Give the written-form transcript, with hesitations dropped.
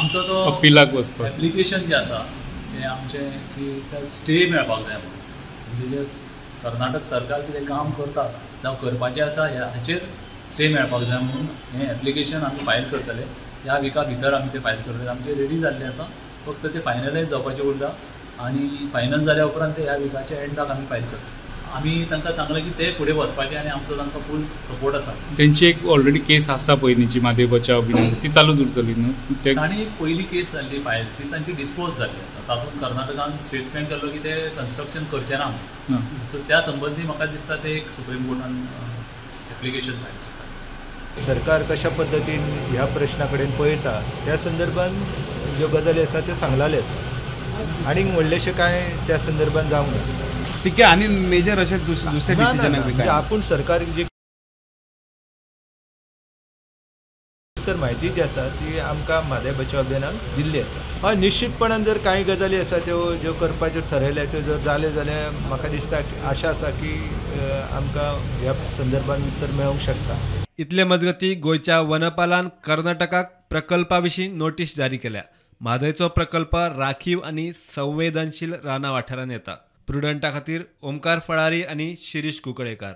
आमचो तो अपिलाक वचपाक एप्लिकेशन जें आसा जें आमचें की स्टे मेळपाक जाय म्हणून, म्हणजे जे कर्नाटक सरकार कितें काम करता जावं करपाचें आसा हाचेर स्टे मेळपाक जाय म्हणून हें एप्लिकेशन आमी फायल करतले. ह्या विका भितर आमी तें फायल करतले. आमचें रेडी जाल्लें आसा, फक्त तें फायनलायज जावपाचें उरलां आनी फायनल जाल्या उपरांत ते ह्या विकाच्या एंडाक आमी फायल करतले. आमी तांकां सांगलें की ते फुडें वचपाचें आनी आमचो तांकां फूल सपोर्ट आसा. तेंची एक ऑलरेडी केस आसा पयलींची म्हादय बचाव बीन, ती चालूच उरतली न्हू? तांणी एक पयली केस जाल्ली फायल, ती तांची डिस्पोज जाल्ली आसा. तातूंत कर्नाटकान स्टेटमेंट केल्लो की ते कन्स्ट्रक्शन करचे ना. सो त्या संबंदी म्हाका दिसता ते एक सुप्रीम कोर्टान एप्लिकेशन फायल करता. सरकार कशा पद्दतीन ह्या प्रश्ना कडेन पळयता त्या संदर्भान ज्यो गजाली आसा त्यो सांगलेले आसा आनीक व्हडलेशें कांय त्या संदर्भान जावंक ना. ठीक आहे. आणि मेजर असे दुसरे डिसिजन म्हणजे आपूण सरकार जी सर म्हायती जी आसा ती आमकां म्हादय बचाव अभियानाक दिल्ली आसा. हय, निश्चितपणान जर कांय गजाली आसा त्यो ज्यो करपाच्यो ठरयल्या त्यो जर जाल्यो जाल्यार म्हाका दिसता आशा आसा की आमकां ह्या संदर्भान उत्तर मेळूंक शकता. इतले मजगती गोंयच्या वनपालान कर्नाटकाक प्रकल्पा विशीं नोटीस जारी केल्या. म्हादयचो प्रकल्प राखीव आनी संवेदनशील रानां वाठारांत येता. प्रुडंटा खातीर ओमकार फळारी आनी शिरीष कुंकळेकार.